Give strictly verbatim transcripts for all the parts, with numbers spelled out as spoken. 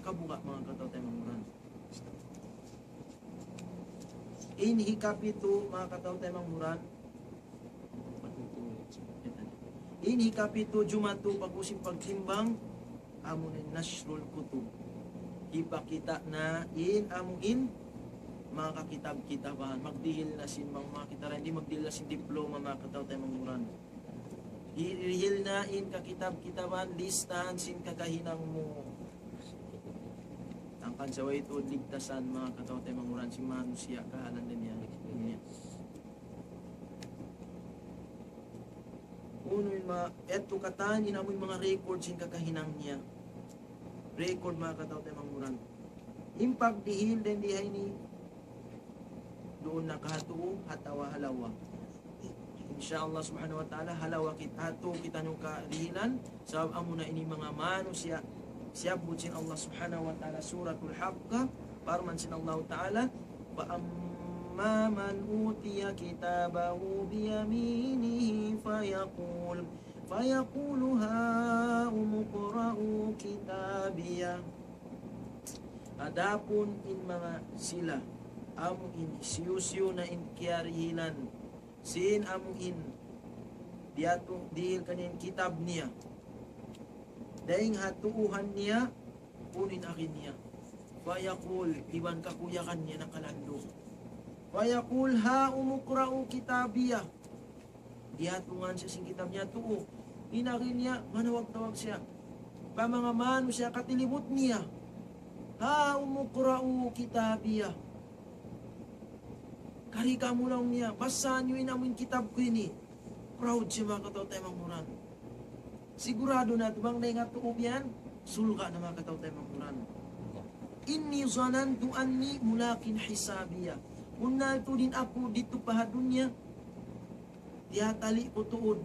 kabuga', manga kataw-taymanghuran. In hikapitu, manga kataw-taymanghuran. In hikapitu, jumatu, pag-ubus sin pagtimbang, amu in nashrul kutub. Hipakita' na in amu in manga kakitab-kitaban. Magdihil na sin manga, manga kitab, di' magdihil na sin diploma, manga kataw-taymanghuran. Dihil na in kakitab-kitaban, listahan sin kakahinang mu. Hangkan sa way tuud ligtasan, manga kataw-taymanghuran, sin manusiya' kahalan niya. Unu in ma-, yadtu katan in amu in manga record sin kakahinang niya. Record, manga kataw-taymanghuran. In pagdihil dayn di ha ini, duun na ka ha tuu, atawa ha lawa. Insya Allah subhanahu wa ta'ala, ha lawa kit-, ha tuu kitaniyu kadihilan, sabab amuna ini manga manusiya', siyabbut sin Allah subhanahu wa ta'ala, Suratul Haqqah, parman sin Allah ta'ala, فأما من أوتي كتابه بيمينه فيقول، فيقول هاؤم اقرءوا كتابيه. Adapun in manga sila, amu in hisiyu-siyu na in kiyarihilan sin amu in diyatu-, dihil kaniya in kitab niya. Dayng ha tuuhan niya, unu in agi niya. فيقول, iban kakuyagan niya nakalandu'. فيقول هاؤم اقرءوا كتابيه. Diyatungan siya sin kitab niya tuu. In agi niya, manawag-tawag siya pa manga manusiya' katilibut niya. هاؤم اقرءوا كتابيه. Kari kamu, laung niya, basaha niyu in amu in kitab ku ini. Proud siya, manga kataw-taymanghuran. Sigurado na tuud bang dayn ha tuu biya' yan, surga' na, manga kataw-taymanghuran. إني ظننت أني ملاق حسابيه. Bunnal tuud in aku didtu pa ha dunya, tiyatali ku tuud.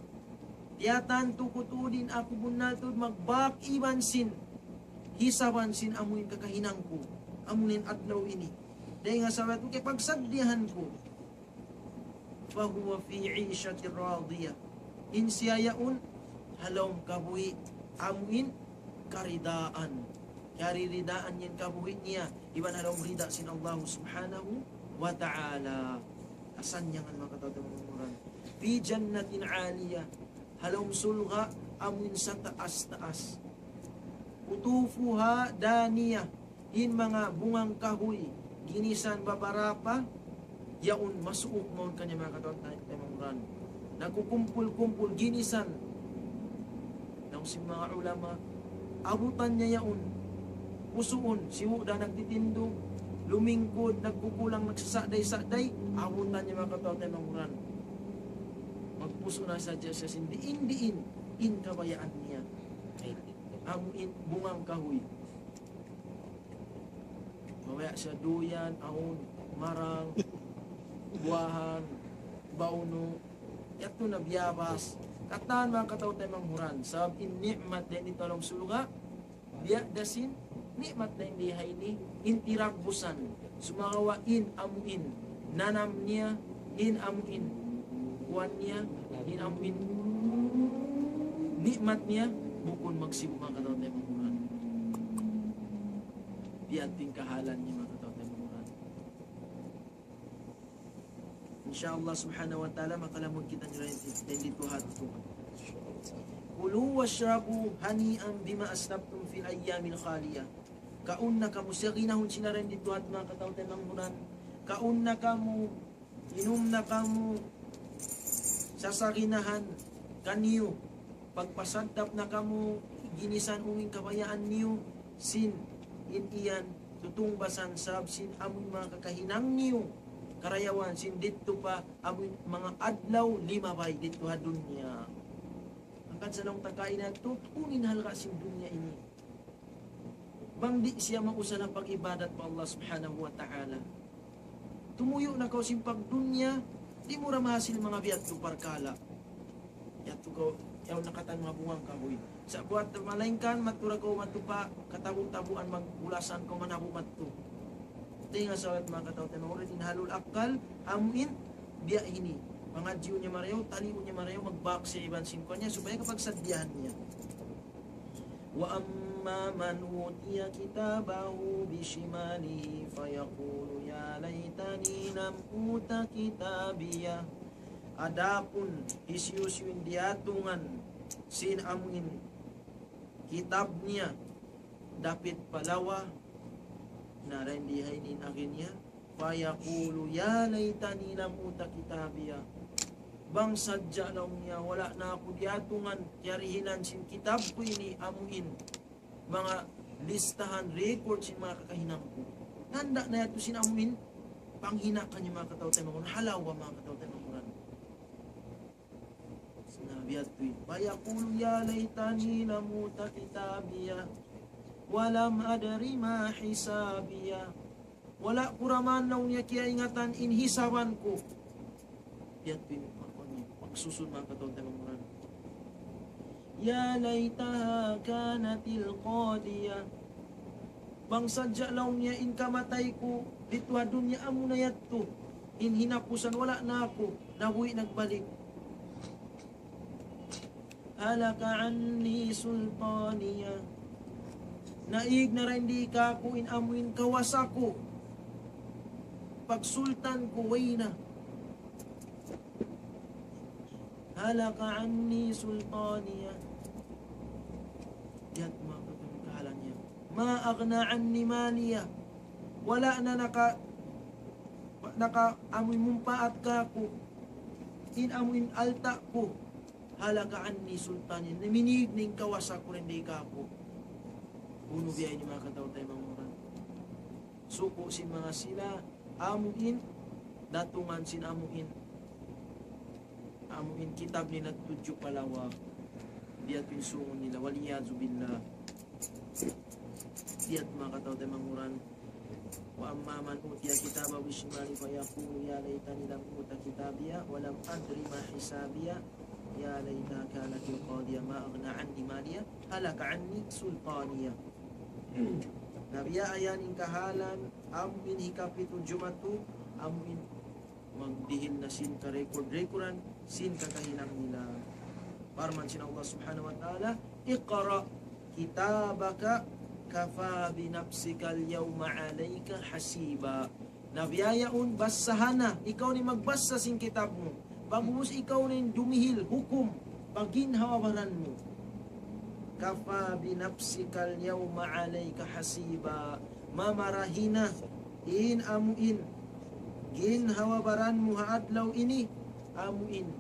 Tiyatantu ku tuud in aku bunnal tuud magbak iban sin hisaban sin amu in kakahinang ku. Amu in adlaw ini. Dayng ha sabab ku kiyapagsadiyahan ku. فهو في عيشة راضية. In siya yaun, ha lawm kabuhi', amu in karidaan. Kariridaan niya in kabuhi' niya, iban ha lawm rida sin Allah subhanahu wa ta'ala. Asal niya nga, manga kataw-taymanghuran. في جنة عالية. Ha lawm surga', amu in sataas-taas. قطوفها دانية. In manga bungang kahuy, ginisan babarapa, yaun masuuk mawn kaniya, manga kataw-taymanghuran. Nagkukumpul-kumpul, ginisan. Laung sin manga ulama, abutan niya yaun. Pusuun, sibu' da nagtitindug, lumingkud, nagkukulang, nagsasakday-sakday, abutan niya, manga kataw-taymanghuran. Magpusu' na sadja siya sin diin-diin in kabayaan niya. Amu in bungang kahuy. Mabaya' siya duyan, awn, marang, buwahan, baunu', yadtu na biyabas. Katan, manga kataw-taymanghuran, sabab in ni'mat dayn didtu ha lawm surga', biya' da sin ni'mat dayn di ha ini, in tiragbusan. Sumagawa' in amu in nanam niya, in amu in kuwan niya, in amu in ni'mat niya, bukun magsibu', manga kataw-taymanghuran. Biya' ha yan in kahalan niya, manga kataw-taymanghuran. Insya Allah subhanahu wa ta'ala, makalamud kita nila dayn didtu ha tuu. كلوا واشربوا هنيئا بما أسلفتم في الأيام الخالية. Kaun na kamu, saginahun sila dayn didtu ha tuu, manga kataw-taymanghuran. Kaun na kamu, inum na kamu, sasaginahan kaniyu, pagpasaddap na kamu, ginisan unu in kabayaan niyu, sin in yan, tutungbasan sabab sin amu in manga kakahinang niyu, karayawan sin didtu pa, amu in manga adlaw limabay didtu ha dunya. Hangkan sa laung ta kaina yadtu, unu in halga' sin dunya ini. Bang di' siya mausaha pag-ibadat pa Allah subhanahu wa ta'ala. Tumuyu' na kaw sin pagdunya, di' mu da mahasil manga biya' yadtu parkala'. Yadtu kaw, yaun na katan mabungang kahuy. Sa' buat malaingkan, madtu da kaw madtu pa katabu-tabuan, magbulasan kaw manabu' madtu. Dayn ha sabab, manga kataw-taymanghuran, in ahlul akkal, amu in biya' ini. Pangadjiun niya marayaw, taliun niya marayaw, magbak siya iban sin kuwan niya, supaya kapagsadiyahan niya. وأما أما من أوتي كتابه بشماله فيقول يا ليتني لم أوت كتابيه. Adapun hisiyu-siyu in diyatungan sin amuin kitab niya dapit pa lawa, na dayn di ha ini in agi niya, فيقول يا ليتني لم أوت كتابيه. Bang sadja laung niya, wala' na aku diyatungan, kiyarihilan sin kitab ku ini amuin manga listahan, record sin manga kakahinang ku. Tanda' na yadtu sin amuin panghinakan niya, manga kataw-taymanghuran, ha lawa, manga kataw-taymanghuran. Na biya' yadtu in, فيقول يا ليتني لم أوت كتابيه ولم أدر ما حسابيه. Wala' ku da man laung niya kiyaingatan in hisaban ku. Biya' yadtu in pagkuan niya, pagsusun, manga kataw-taymanghuran. يا ليتها كانت القاضية. Bang sadja laung niya in kamatay ku didtu ha dunya amu na yadtu in hinapusan, wala' na aku nabuhi' nagbalik. هلك عني سلطانيه. Naig na dayn di kāku' in amuin kawasa ku. Pagsultan ku, way na. هلك عني سلطانيه. Yadtu, manga kataw-taymanghuran, kahalan niya. ما أغنى عني ماليه. Wala' na naka-, naka-, amuin mumpaat kāku' in amuin alta' ku. هلك عني سلطانيه. Naminig na in kawasa ku dayn di kāku'. Unu biya' ini, manga kataw-taymanghuran? Suku' sin manga sila amuin datungan sin amuin, amuin kitab nila tudju pa lawa. Biya' yadtu in sūngun nila, والعياذ بالله. Biya' yadtu, manga kataw-taymanghuran. وأما من أوتي كتابه بشماله فيقول يا ليتني لم أوت كتابيه ولم أدر ما حسابيه يا ليتها كانت القاضية ما أغنى عني ماليه هلك عني سلطانيه. Na biya' yan in kahalan amuin hikapitu jumatu, amuin magdihil na sin karecord-recordan sin kakahinang nila. Parman sin Allah Subhanahu wa Ta'ala, اقرأ كتابك كفى بنفسك اليوم عليك حسيبا. Na biya' yaun, basaha na, ikaw na in magbasa sin kitab mu. Pag'ubus ikaw na in dumihil hukum pa ginhawa-baran mu. كفى بنفسك اليوم عليك حسيبا. Mamarahi na in amuin ginhawa-baran mu ha adlaw ini, amuin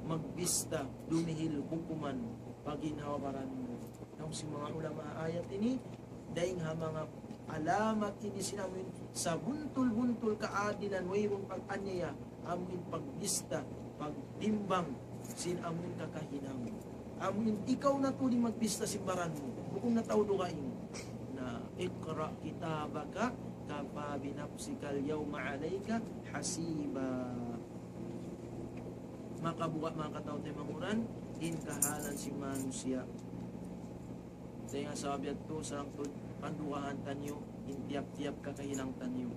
magbista, dumihil hukuman pa ginhawa-baran mu. Laung sin manga ulama ha ayat ini, dayn ha manga alamat ini sin amuin sabuntul-buntul kaadilan, wayruun pag-anyaya, amuin pagbista, pagtimbang sin amuin kakahinang. Amuin ikaw na tuud in magbista sin baran mu. Bukun na tau dugaing. Na, اقرأ كتابك كفى بنفسك اليوم عليك حسيبا. Makabuga', manga kataw-taymanghuran, in kahalan sin manusiya'. Dayn ha sabab yadtu, sarang tuud pandugahan taniyu in tiyap-tiyap kakahinang taniyu.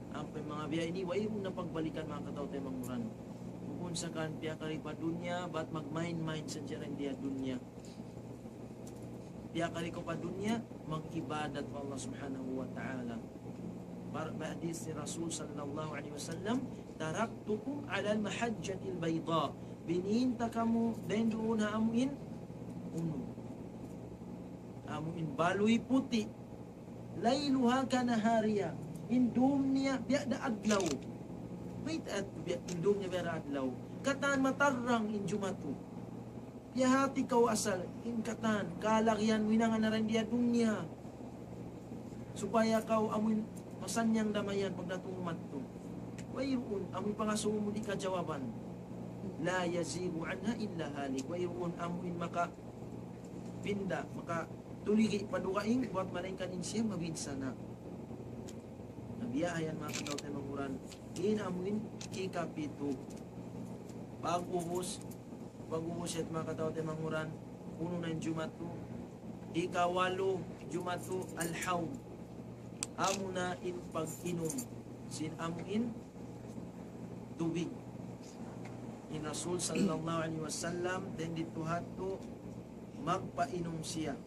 Ampa in manga biya' ini, wayruun na pagbalikan, manga kataw-taymanghuran. Bukun sa kan piyakari pa dunya, bat magmain-main sadja dayn di ha dunya. Piyakari kaw pa dunya, mag-ibadat pa Allah Subhanahu wa Ta'ala. Par-, hadis sin Rasul sallallahu alayhi wasallam, تركتكم على المحجة البيضاء. Bīn ta kamu dayn duun ha amuin unu. Amuin baluy puti'. ليلها كنهارها. In dum niya biya' da adlaw. Mayta' biya', in dum niya biya' da adlaw. Katan matarrang in jumatu. Piyahāti kaw asal, in katan, kalagihan mu hinangan na dayn di ha dunya. Supaya kaw amuin masannyang da mayan pagdatung madtu. Wayruun, amuin pangasubu mu di' kajawaban. لا يزيغ عنها إلا هالك. Wayruun amuin makapinda, makatuligi pa dugaing, bat malaingkan in siya mabinsana'. Na biya' yan, manga kataw-taymanghuran, in amuin hikapitu. Pag'ubus, pag'ubus yadtu, manga kataw-taymanghuran, unu na in jumatu, hikawalu jumatu, al-hawd. Amuna in pag-inum sin amuin tubig. In Rasul sallallahu alayhi wasallam, dayn didtu hadtu, magpainum siya.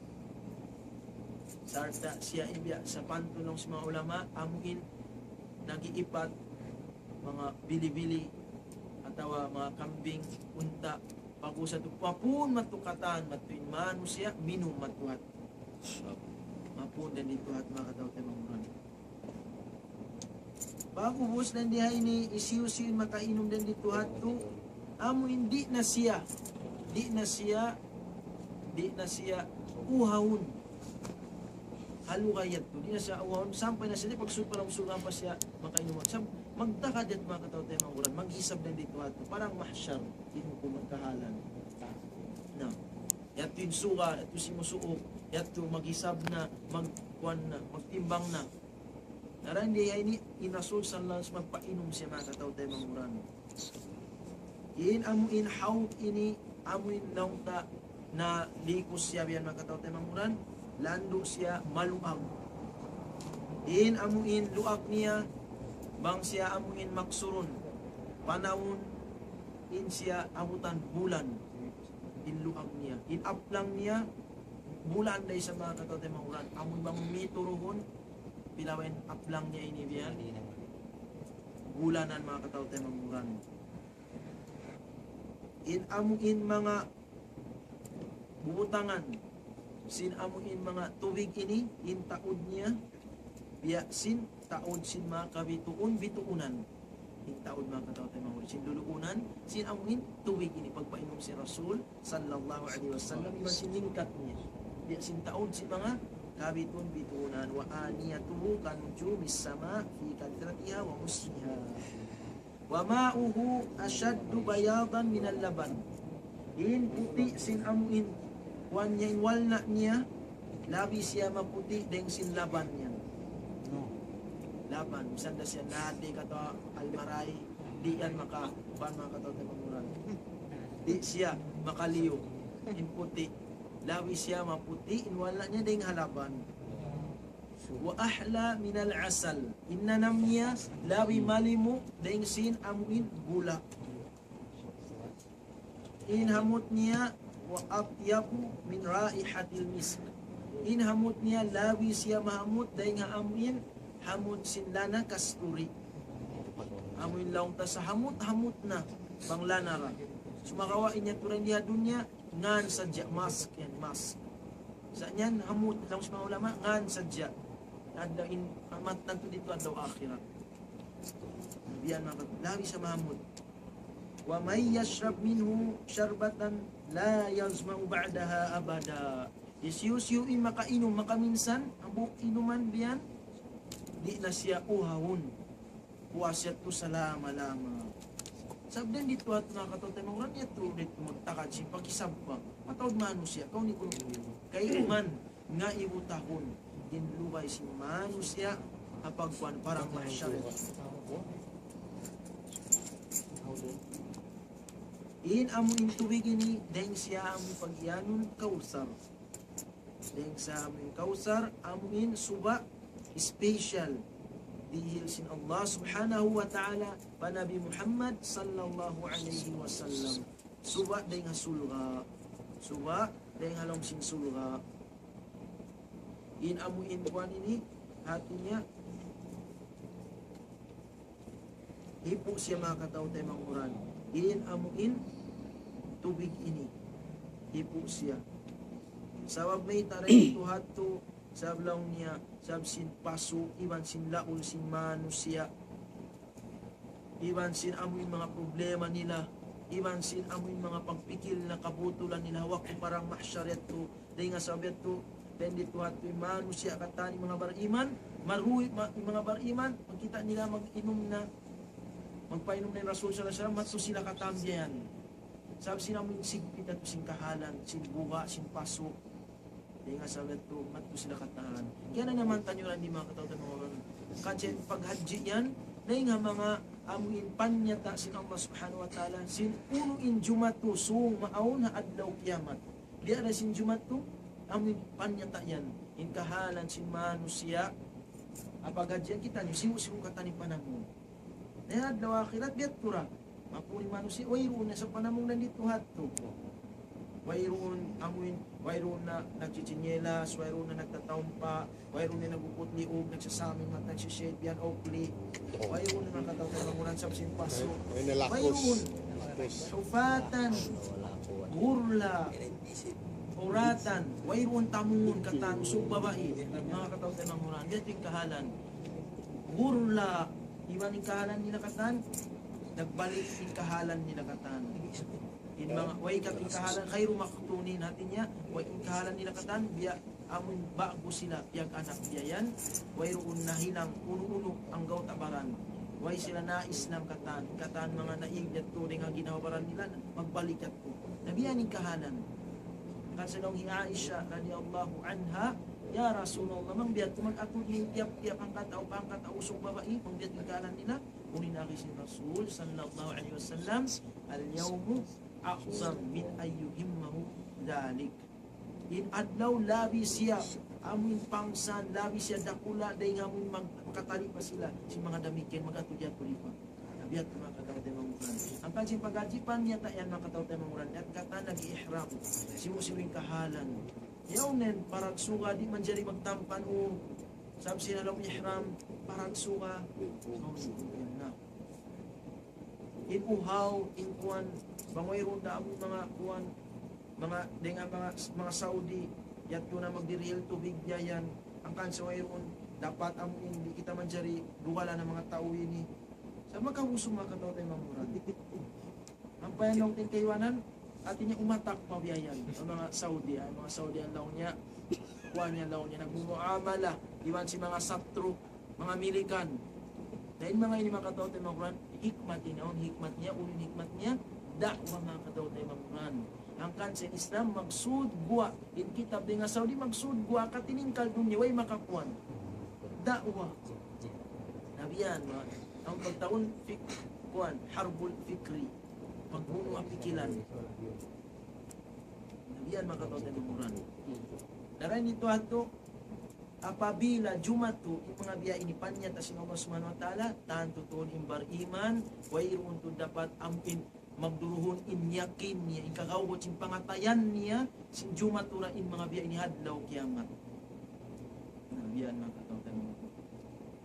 Sarta' siya in biya' sapantun laung sin manga ulama, amu in nag-iipat manga bili-bili atawa manga kambing, unta', pag-ubus yadtu, mapun madtu katan, madtu in manusiya', minum madtu hat. Mapun dayn didtu hat, manga kataw-taymanghuran. Pag-ubus dayn di ha ini, hisiyu-siyu in makainum dayn didtu hat tu, amu in di' na siya, di' na siya, di' na siya uhahun. Ha lugay yadtu, di' na siya uhahun, sampay na siya, di' pagsud pa lawm surga' pa siya makainum. Sa' magtagad yadtu, manga kataw-taymanghuran, maghisab dayn didtu hat tu, padang mahsyar, in hukuman kahalan. Na, yadtu in suga, yadtu simusuuk, yadtu maghisab na, magkuan na, magtimbang na. Na dayn di ha ini, in Rasul sallallahu alayhi wasallam magpainum siya, manga kataw-taymanghuran. In amu in hawd ini, amu in laung ta nalikus siya biya' yan, manga kataw-taymanghuran, landu' siya maluag. In amu in luag niya, bang siya amu in maksurun, panawun, in siya abutan bulan. In luag niya, in aplang niya, bulan da isab, manga kataw-taymanghuran. Amu in bang mituruhun, pila in aplang niya ini biya' yan. Bulanan, manga kataw-taymanghuran. In amu in manga bubutangan sin amu in manga tubig ini, in taud niya, biya' sin taud sin manga kabituun-bituunan. In taud, manga kataw-taymanghuran, sin luluunan sin amu in tubig ini, pagpainum sin Rasul sallallahu alayhi wasallam, iban sin lingkat niya, biya' sin taud sin manga kabituun-bituunan. وآنيته كنجوم السماء في كثرتها وحسنها. وماؤه أشد بياضا من اللبن. In puti' sin amu in kuan niya, in walna' niya, labi siya maputi' dayn sin laban niya. Laban, misan da siya nadi kata almarai, di' yan maka, kuan, manga kataw-taymanghuran. Di' siya makaliyu, in puti'. Labi siya maputi', in walna' niya dayn ha laban. وأحلى من العسل. In nanam niya, labi malimu dayn sin amu in gula'. In hamut niya, وأطيب من رائحة المسك. In hamut niya, labi siya mahamut dayn ha amu in hamut sin lana kasturi. Amu in laung ta sa hamut, hamut na, bang lana ra. Sumagawa' in yadtu dayn di ha dunya, ngan sadja, mask yan, mask. Sa' yan, hamut, laung sin manga ulama, ngan sadja. Adlaw in, amat tantu didtu adlaw akhirat. Biya' yan, manga, labi sa mahamut. ومن يشرب منه شربة لا يظمأ بعدها أبدا. Hisiyu-siyu in makainum, makaminsan, hambuuk inuman biya' yan, di' na siya uhahun. Puas yadtu salama-lama. Sabab dayn didtu hat, manga kataw-taymanghuran, yadtu didtu magtagad sin paghisab pa. Mataud manusiya', kaw ni kunu'. Kay man, ngaibu tahun in lugay sin manusiya' ha pagkuan padang mahsyar. In amu in tubig ini, dayn siya amu pagiyanun Kawthar. Dayn sa amu in Kawthar, amu in suba' special. Dihil sin Allah Subhanahu wa Ta'ala pa Nabi Muhammad sallallahu alayhi wasallam. Suba' dayn ha surga'. Suba' dayn ha lawm sin surga'. In amu in kuan ini, hati niya, hipu' siya, manga kataw-taymanghuran. In amu in tubig ini, hipu' siya. Sabab mayta' dayn didtu hat tu, sabab laung niya, sabab sin pasu', iban sin laul sin manusiya', iban sin amu in manga problema nila, iban sin amu in manga pagpikil na kabutulan nila, waktu padang mahsyar yadtu, dayn ha sabab yadtu, dayn didtu hat tu in manusiya' katan in manga bariman, maruhi ma-, in manga bariman, pagkita' nila mag-inum na, magpainum na in Rasul sallallahu alayhi wasallam, madtu sila katan biya' yan. Sabab sin amu in sigpit yadtu sin kahalan, sin buga', sin pasu'. Dayn ha sabab yadtu, madtu sila katan. Kaya na naman taniyu ra di, manga kataw-taymanghuran. Kasi paghadji yan, dayn ha manga amu in panyata' sin Allah Subhanahu wa Ta'ala, sin unu in jumatu sung maawn ha adlaw kiyamat. Biya' da sin jumatu, amu in panyata' yan. In kahalan sin manusiya', ha paghadji yan kitaniyu, sibu'-sibu' katan in panamung. Na ha adlaw akhirat, biya' tu ra. Mapun in manusiya', wayruun na sa panamung dayn didtu hat tu. Wayruun amuin, wayruun na nagchichinelas, wayruun na nagtataumpa, wayruun na naguput liug, nagsasamin mata, nagsishave, yan, ukli. Wayruun na, manga kataw-taymanghuran, sabab sin pasu'. Wayruun. Hufatan, ghurla, uratan, wayruun tamungun katan, usug babai, manga kataw-taymanghuran. Biya' diin kahalan. Ghurla, iban in kahalan nila katan, nagbalik in kahalan nila katan. In manga, way ka in kahalan, ghayru maktunin, hati niya, way in kahalan nila katan, biya' amun ba'gu sila, piyag-anak biya' yan, wayruun nahinang unu-unu anggawta' baran. Way sila na-Islam katan, katan manga naig yadtu dayn ha ginhawa-baran nila, magbalik yadtu. Na biya' yan in kahalan. Hangkan sa laung hi Aisha radiyallahu anha, "Ya Rasulullah, bang biya' yadtu mag-atud in tiyap-tiyap hangkatau, hangkatau usug babai, bang biya' yadtu in kahalan nila?" Unu in agi sin Rasul sallallahu alayhi wasallam, "Al-yawmu a'zam min an yuhimmahu dhalik." In adlaw labi siya, amuin pangsan, labi siya dakula', dayn ha amuin mag-, makatali pa sila, sin manga damikkiyan mag-atud-atud pa. Na biya' yadtu, manga kataw-taymanghuran. Hangkan sin pag-ajipan niya ta yan, manga kataw-taymanghuran, yan katan nag-ihram. Simu-simu in kahalan. Yaun na in paragsuga, di' manjari magtampan, o, sabab sin ha lawm ihram, paragsuga. Yaun na. In uhaw, in kuwan, bang wayruun da amu manga kuwan, manga, dayn ha manga, manga Saudi, yadtu na magdirihil tubig biya' yan, hangkan sa wayruun, dapat amu in di' kita manjari dugalan ha manga tau ini. Sa' makabusung, manga kataw-taymanghuran. Ampa yan laung ta in kaibanan, hati niya umatak pa biya' yan. Manga Saudi, ay, manga Saudi yan laung niya, kuwan yan laung niya, nagmumuamala, iban sin manga satru, manga Milikan. Na in manga ini, manga kataw-taymanghuran, hikmat ini, awn hikmat niya, unu in hikmat niya, da'wa, manga kataw-taymanghuran. Hangkan sin Islam, magsud guwa', in kitab dayn ha Saudi, magsud guwa', katilingkal dunya, way makakuwan. Da'wa. Na biya' yan, manga, awn pagtawagun fik-, kuwan, harbul fikri. Pagbunu' ha pikilan. Na biya' yan, manga kataw-taymanghuran. Dayn ha ini tuud, apabila jumatu in manga biya' ini panyata sin Allah Subhanahu wa Ta'ala, tantu tuud in bariman, wayruun tuud dapat amu in magduruhun in yakin niya, in kagawgut sin pangatayan niya, sin jumatu ra in manga biya' ini ha adlaw kiyamat. Na biya' yan, manga kataw-taymanghuran.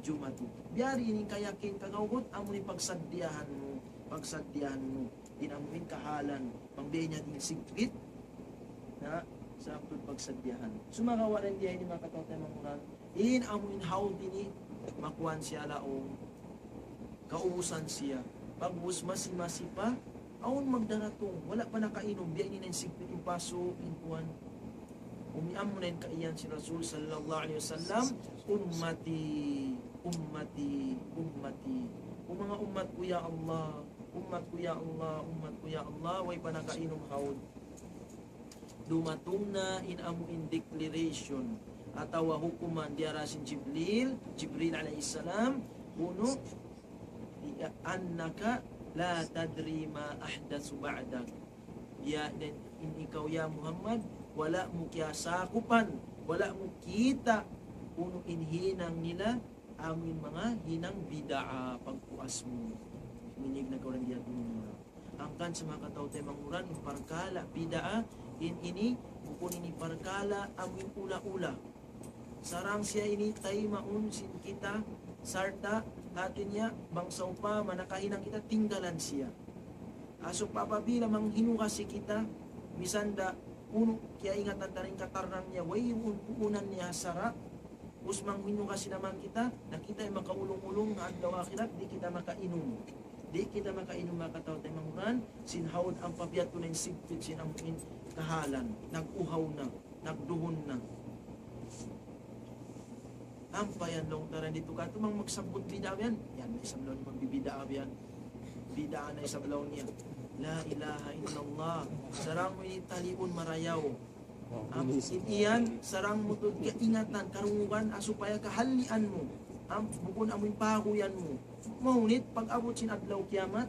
Jumatu. Biya' diin in kayakin kagawgut, amu in pagsaddiyahan mu, pagsaddiyahan mu. In amu in kahalan, pangbiyain niya in sigpit, na, sa' amu in pagsaddiyahan. Sumagawa' dayn diya ini, manga kataw-taymanghuran, in amu in hawd ini, makuwan siya laung, kaubusan siya. Pag'ubus masi-masi pa, awn magdaratung, wala' pa nakainum, biya' ini na in sigpit, in pasu', in kuwan. Umiyan mu na in kaiyan sin Rasul sallallahu alayhi wasallam, "Ummati, ummati, ummati." O manga ummat ku, ya Allah, ummat ku, ya Allah, ummat ku, ya Allah, way pa nakainum hawd. Dumatung na in amu in declaration atawa hukuman diyara sin Jibril, Jibril alayhi salam, unu, "Annaka la tadri ma ahdathu ba'dak." Ya, dan in ikaw, ya Muhammad, wala' mu kiyasakupan, wala' mu kita' unu in hinang nila, amu in manga hinang bid'a, pagpuas mu. Minig na kaw dayn ha dunya. Hangkan sa manga kataw-taymanghuran, in parkala' bid'a, in ini, bukun ini parkala', amu in ula-ula. Sarang siya ini taymaun sin kita, sarta' hati niya bang sawpama nakahinang kita, tinggalan siya. Asup apabila manghinuga' sin kita, misan da unu kiyaingatan ta in katarnang niya, way unu puunan niya ha sara', us manghinuga' sin amal kita, na kita in makaulung-ulung ha adlaw akhirat, di' kita makainum. Di' kita makainum, manga kataw-taymanghuran, sin hawd ampa biya' tuud na in sigpit sin amu in kahalan, nag-uhaw na. Nagduhun na. Ampa yan laung ta dayn didtu katu' mang magsabbut bid'a yan. Yan na isab laung niya magbibid'a yan. Bid'a na isab laung niya. La ilaha illallah. Sarang mu ini taliun marayaw. Am, in iyan, sarang mu tuud kaingatan, karungugan, ha supaya kahalian mu. Am, bukun amu in paguyan mu. Mahunit, pag-abut sin adlaw kiyamat,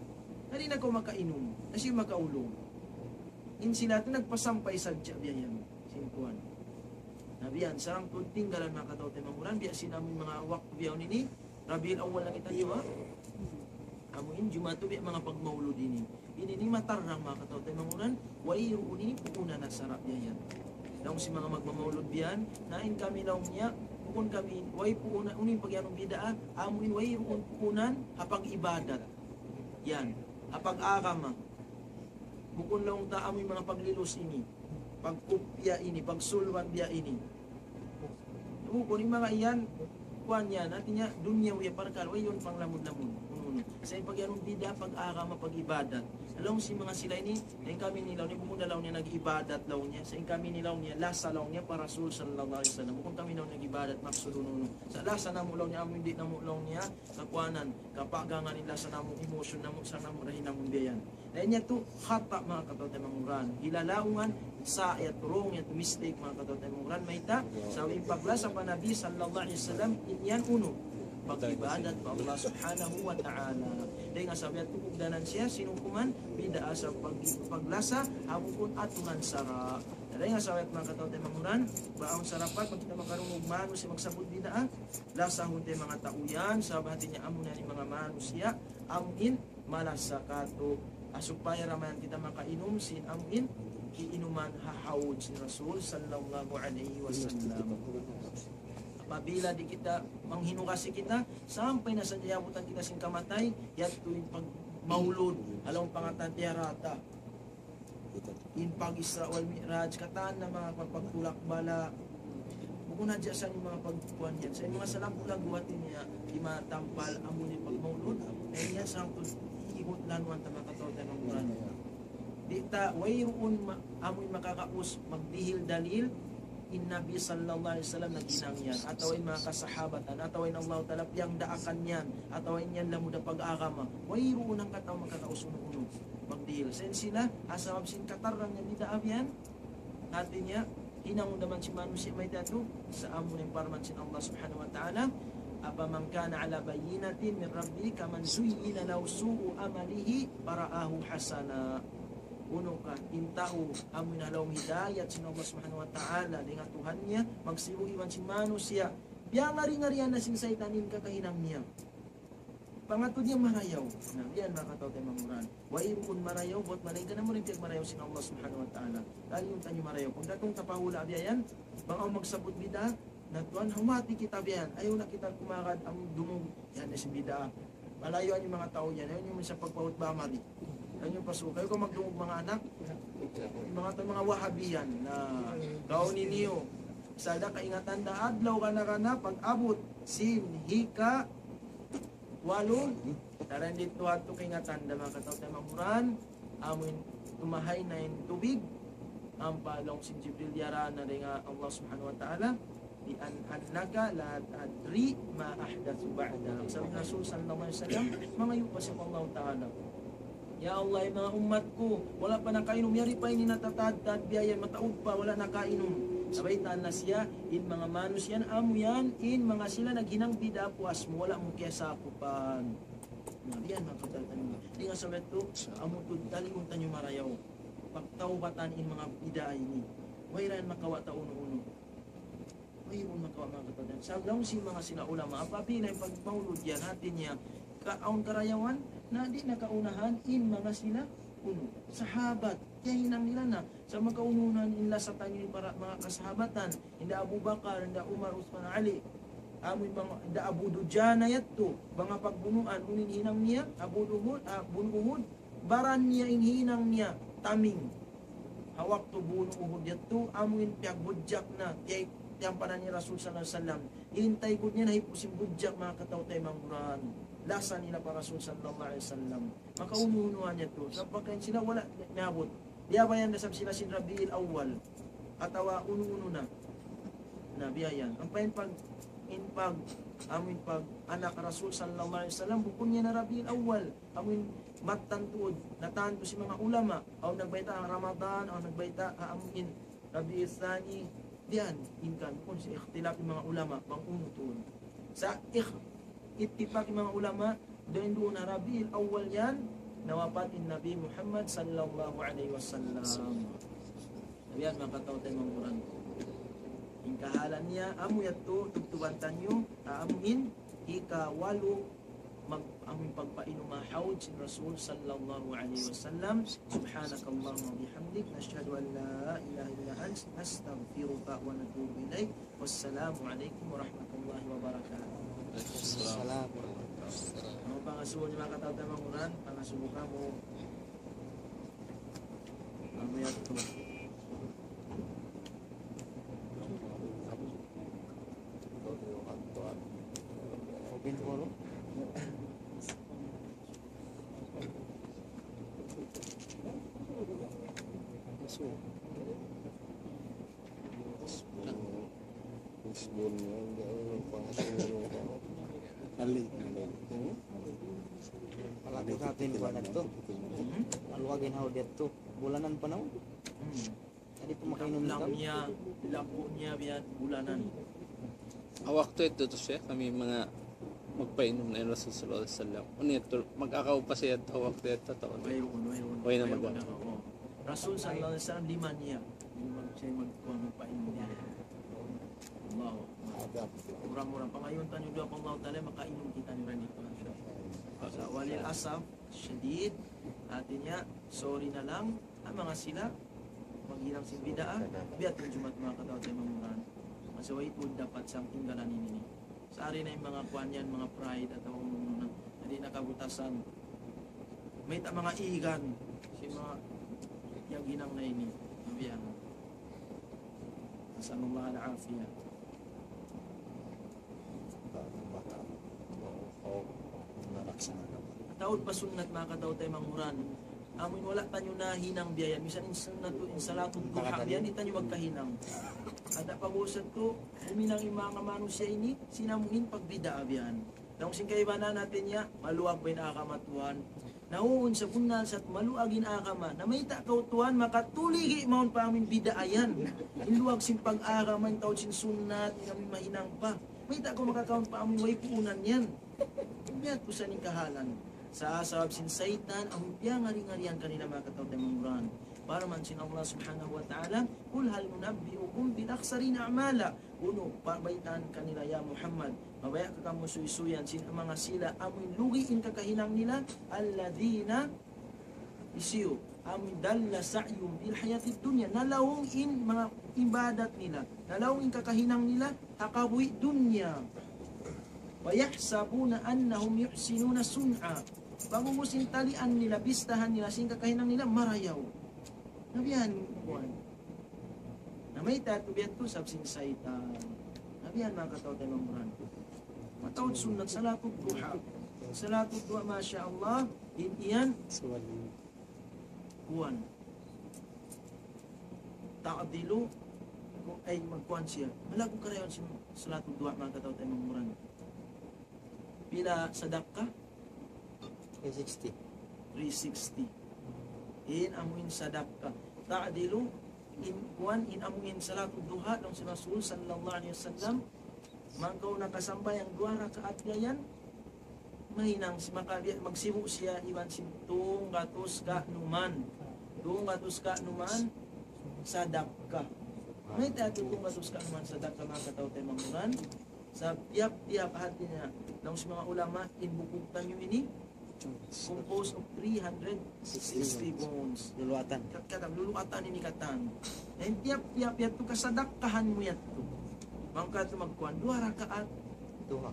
di' na kaw makainum, di' na siya makaulung. In sila tu nagpasampay sadja biya' yan. Sin kuwan. Na biya' yan, sarang tuud tinggalan manga kataw-taymanghuran, biya' sin amu in manga waktu bihaun ini, Rabiul Awwal na kita, di ba? Amu in jumatu biya' manga pagmaulud ini. Ini ini matarrang manga kataw-taymanghuran, wayruun ini puunan ha sara' biya' yan. Laung sin manga magmamaulud biya' yan, na in kami laung niya, bukun kami, way puunan, unu in pag-iyanun bid'ah, amu in wayruun puunan ha pag-ibadat. Yan, ha pag-agama. Bukun laung ta amu in manga paglilus ini, pagkupya ini, pagsulwat biya' ini. Bukun in manga yan, kuwan yan, hati niya, dunyawi parkala', way yan panglamud-lamud. Unu-unu. Sa' in pag-iyanun bid'ah, pag-agama, pag-ibadat. Laung sin manga sila ini, in kami ini laung niya, bukun da laung niya nag-ibadat laung niya. Sa' in kami ini laung niya, lasa laung niya pa Rasul sallallahu alayhi wasallam. Bukun kami laung nag-ibadat, maksud unu-unu. Sa' lasa namu' laung niya, amu in di' namu' laung niya, kakuwanan, kapagangan in lasa namu', emotion namu', sa' namu' rahi namu' biya' yan. Dayn yadtu khata' manga kataw-taymanghuran. Hilalaungan, sa' yadtu wrong, yadtu mistake manga kataw-taymanghuran. Mayta', sabab in paglasa pa Nabi sallallahu alayhi wasallam, in yan unu, pag-ibadat pa Allah subhanahu wa ta'ala. Dayn ha sabab yadtu kugdanan siya, sin hukuman, bid'ah sa' pag-, paglasa, ha bukun aturan sara'. Dayn ha sabab yadtu manga kataw-taymanghuran, bang awn sarapat, bang kita makarungug manusiya' magsabut bid'ah, lasahun ta in manga tau yan, sabab hati niya amu na in manga manusiya', amu in malasa katu'. Ah, supaya da mayan kita makainum sin amu in kiinuman ha hawd sin Rasul sallallahu alayhi wasallam. Apabila di' kita, manghinukasi kita, sampay na sa' iyabutan kita sin kamatay, yadtu in pagmaulud, ha lawm pangatayan tiarata. In pag-Isra wal Mi'raj, katan na manga pag-, pagtulak bala. Bukun hadja sa' in manga pagkuwan yan. Sa' in manga salaggu'-laggu' hati niya, di' matampal, amu in pagmaulud. Na in yan sangkut ihut lanuan ta manga kataw-taymanghuran. Di' ta, wayruun ma-, amu in makakaus, magdihil dalil, in Nabi sallallahu alayhi wasallam naghinang yan, atawa in manga kasahabatan, atawa in Allah Ta'ala piyagdaakan yan, atawa in yan lamud ha pag-agama. Wayruun hangkatau makakaus unu-unu. Magdihil. Sa' in sila, ha sabab sin katarrang niya bid'ah yan, hati niya, hinangun da man sin manusiya' mayta' yadtu, sa' amu na in parman sin Allah subhanahu wa ta'ala, أفمن كان على بينة من ربه كمن زين له سوء عمله فرآه حسنا. Unu ka, in tau, amu in ha lawm hidayat sin Allah subhanahu wa ta'ala, dayn ha Tuhan niya, magsibu' iban sin manusiya', biyangari-ngarian na sin saytan in kakahinang niya. Pangatud niya marayaw. Na, yan manga kataw-taymanghuran. Wayruun marayaw, buwat malaingkan amu in piyagmarayaw sin Allah subhanahu wa ta'ala. Taliun taniyu marayaw. Pagdatung ta pa hula' biya' yan, bang awn magsabut bid'ah, na tuwan, humati kita biya' yan. Ayaw na kita kumagad, amu in dumungug, yan na sin bid'ah. Malayuan niyu manga tau yan. Ayaw niyu minsan pagpahutba mari. Ayaw niyu pasuka. Ayaw kaw magdungug manga anak. In manga tau, manga Wahabi yan. Na, kaw niniyu. Sa' da kaingatan da adlaw kana-kana pag-abut sin hika walu, daran didtu adtu kaingatan da manga kataw-taymanghuran, amu in tumahay na in tubig, ampa laung sin Jibril diyara na dayn ha Allah subhanahu wa ta'ala, بأن، أنك لا تدري ما أحدثوا بعدك. Sabab Rasul sallallahu alayhi wasallam, mangayu' pa siya pa Allah ta'ala. Ya Allah, in manga ummat ku, wala' pa nakainum, yari pa ini natatadtad biya' yan, mataud pa, wala' nakainum. Nabaytaan na siya, in manga manusiya' yan, amu yan, in manga sila naghinang bid'ah puas mu, wala' mu kiyasakupan. Na, yan, manga kataw-taymanghuran. Di' nga sa' betu, amu tuud taliun taniyu marayaw. Pagtawbatan in manga bid'ah ini. Way ra yan makawa' ta unu-unu. Wayruun makawa' manga kataw-taymanghuran. Sa' laung sin manga sila ulama, apabila in pagmaulud yan, hati niya, ka-, awn karayawan, na di' na kaunahan in manga sila, unu, sahabat, kiyahinang nila na. Sa' makaunuhan in lasa taniyu in para manga kasahabatan, hinda Abu Bakar, hinda Umar, Uthman, Ali, amu in manga, hinda Abu Dujana yadtu, manga pagbunuan, unu in hinang niya, Abu Duhud, ah, bunu Uhud, baran niya in hinang niya, taming. Ha waktu bunu Uhud yadtu, amu in piyagbudjak na, kay tiyampanan ni Rasul sallallahu alayhi wasallam. In taykud niya nahipu' sin budjak, manga kataw-taymanghuran. Lasa nila pa Rasul sallallahu alayhi wasallam. Makaunu-unuhan yadtu. Sa' pagkahi sila wala' niyabut. Diyabayan da isab sila sin Rabiul Awwal. Atawa unu-unu na. Na biya' yan. Ampa in pag, in pag, amu in pag anak Rasul sallallahu alayhi wasallam, bukun niya na Rabiul Awwal. Amu in mattan tuud, natantu sin manga ulama. Awn nagbayta' ha Ramadan, awn nagbayta' ha amu in Rabiul Thani. Diyan, in kan, bukun sin ikhtilaf in manga ulama, bang unu tuud. Sa' ikh-, ittifaq in manga ulama, dayn duun ha Rabiul Awwal yan, nawapat in Nabi Muhammad sallallahu alayhi wasallam. Biya' yan, manga kataw-taymanghuran. In kahalan niya, amu yadtu, tubtuban taniyu, ah, amu in, hikawalu, mag-, amun pagpainum ha hawd sin Rasul sallallahu alayhi wasallam. سبحانك اللهم وبحمدك، نشهد أن لا إله إلا أنت، نستغفرك ونتوب إليك. والسلام عليكم ورحمة الله وبركاته. Assalamu alaykum. Amu pangasubu niyu manga kataw-taymanghuran, pangasubu kamu. Amu yadtu. Open forum. Kali. Malapit natin kuwan na to. Maluwag in hawd yadtu. Bulanan pa na. Hindi pa makainum Lang ikaw. Niya, laku niya biya' bulanan. Ha waktu yadtu, Sheikh, kami manga magpainum na in Rasul sallallahu alayhi wasallam. Unu yadtu, mag-akaw pa siya yadtu ha waktu yadtu, atawa? Wayruun, wayruun. Way na Wayruun mag- na, oo. Rasul sallallahu alayhi wasallam, lima niya. Lima siya mag-, magpainum niya. Allahu Akbar. Mura-mura, pangayuun taniyu duwaa pa Allah Ta'ala, makainum kitaniyu rin didtu. Sa' walil asaf shadid, hati niya, sorry na lang, in manga sila, maghinang sin bid'ah, biya' ha Jumaat manga kataw-taymanghuran. Masi way tuud dapat sa' tinggalan ini. Sa' ari na in manga kuwan yan, manga pride atawa unu-unu na, di' na kabutasan. Mayta' manga igan, sin manga yan hinang na ini. Biya' yan. نسأل الله العافية. Taud pa sunnat manga kataw-taymanghuran. Amun wala' taniyu nahinang biya' yan. Misan in sunnat, in salatul duha biya' yan, di' taniyu magkahinang. Ada pa busa tu, huminang in manga manusiya' ini, sin amuin pagbid'ah biya' yan. Laung sin kaibanan natin niya, maluwag ba in agama tuwan? Na huun sabunnal sa' maluwag in agama. Na mayta' kaw tuwan makatuligi mawn pa amuin bid'ah yan. In luwag sin pag-agama, in taud sin sunnat, in amuin mahinang pa. Mayta' kaw makakaun pa amuin way puunan yan. Biya' tu sa' in kahalan. Sa' sabab sin saytan, amuin piyangari-ngarian kanila manga kataw-taymanghuran. Parman sin Allah Subhanahu wa Ta'ala, قل هل ننبئكم بالأخسرين أعمالا. Unu, pabaytaan kanila, ya Muhammad, mabaya' ka kamu suysuyan sin manga sila amuin lugi in kakahinang nila, الذين, hisiyu, amuin ضل سعيهم في الحياة الدنيا, nalaung in manga ibadat nila, nalaung in kakahinang nila, ha kabuhi' dunya. ويحسبون أنهم يحسنون صنعا. Pag'ubus in talian nila, bistahan nila, sin kakahinang nila, marayaw. Na biya' yan, kuwan. Na mayta' tu biya' tu, sabab sin saytan. Na biya' yan manga kataw-taymanghuran. Mataud sunnat salatul duha. Salatul duha, masha Allah, in yan, kuwan. Ta'dilu, ay, magkuwan siya. Malaggu' karayawan sin salatul duha, manga kataw-taymanghuran. Pila sadakka? Three sixty. Three sixty. In amuin sadakka. Ta'dilu, in kuwan, in amuin salatul duha, laung sin Rasul sallallahu alayhi wasallam, bang kaw nakasambahayang duwa rakaat yan, mahinang si makabiya', magsibu' siya iban sin tunggatus kanuman. Tunggatus kanuman sadakka. Mayta' tu tunggatus kanuman sadakka, manga kataw-taymanghuran? Sa' tiyap-tiyap, hati niya, laung sin manga ulama, in bukug taniyu ini, composed of three hundred sixty bones. Luluatan. Kat-, katan, luluatan ini katan. Na in tiyap-tiyap yadtu kasadakkahan mu yadtu. Bang kaw yadtu magkuwan, duwa rakaat. Duha.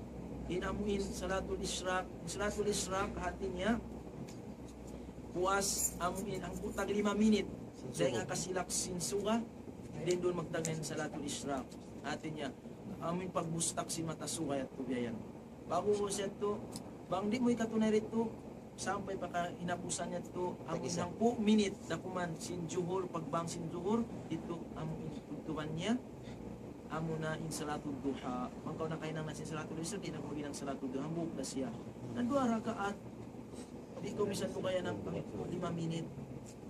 In amuin salatul ishraq. Salatul ishraq, hati niya, puas amuin hangpu' tag lima minit. Dayn ha kasilak sin suga, dayn duun magtagna' in salatul ishraq. Hati niya, amuin pagbustak sin mata suga yadtu biya' yan. Pag'ubus yadtu, bang di' mu ikatunay didtu, sampay pa kahinapusan yadtu, amuin hangpu' minit, dakuman sin juhur, pagbang sin juhur, didtu amuin tubtuban niya, amuna in salatul duha. Bang kaw nakahinang na sin salatul ishraq, di' na kaw hinang salatul duha, hambuuk na siya. Na duwa rakaat, di' kaw misan mu kaya ng lima minit.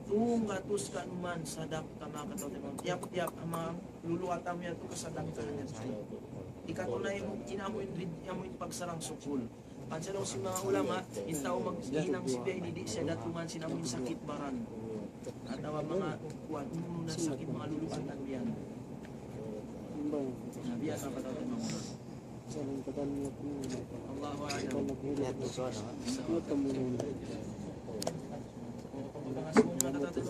Tunggatus kanuman sadakka, manga kataw-taymanghuran. Tiyap-tiyap, amuin luluatan mu yadtu kasadakkahan yadtu. Ikatunay mu, in amuin rid-, amuin pagsarang-sukul. Hangkan laung sin manga ulama, in tau maghinang sin biya' ini, di' siya datungan sin amuin sakit baran. Atawa manga kuwan, unu-unu na sakit, manga luluatan biya' yan. Na biya' yan, manga kataw-taymanghuran. Allahu a'lam.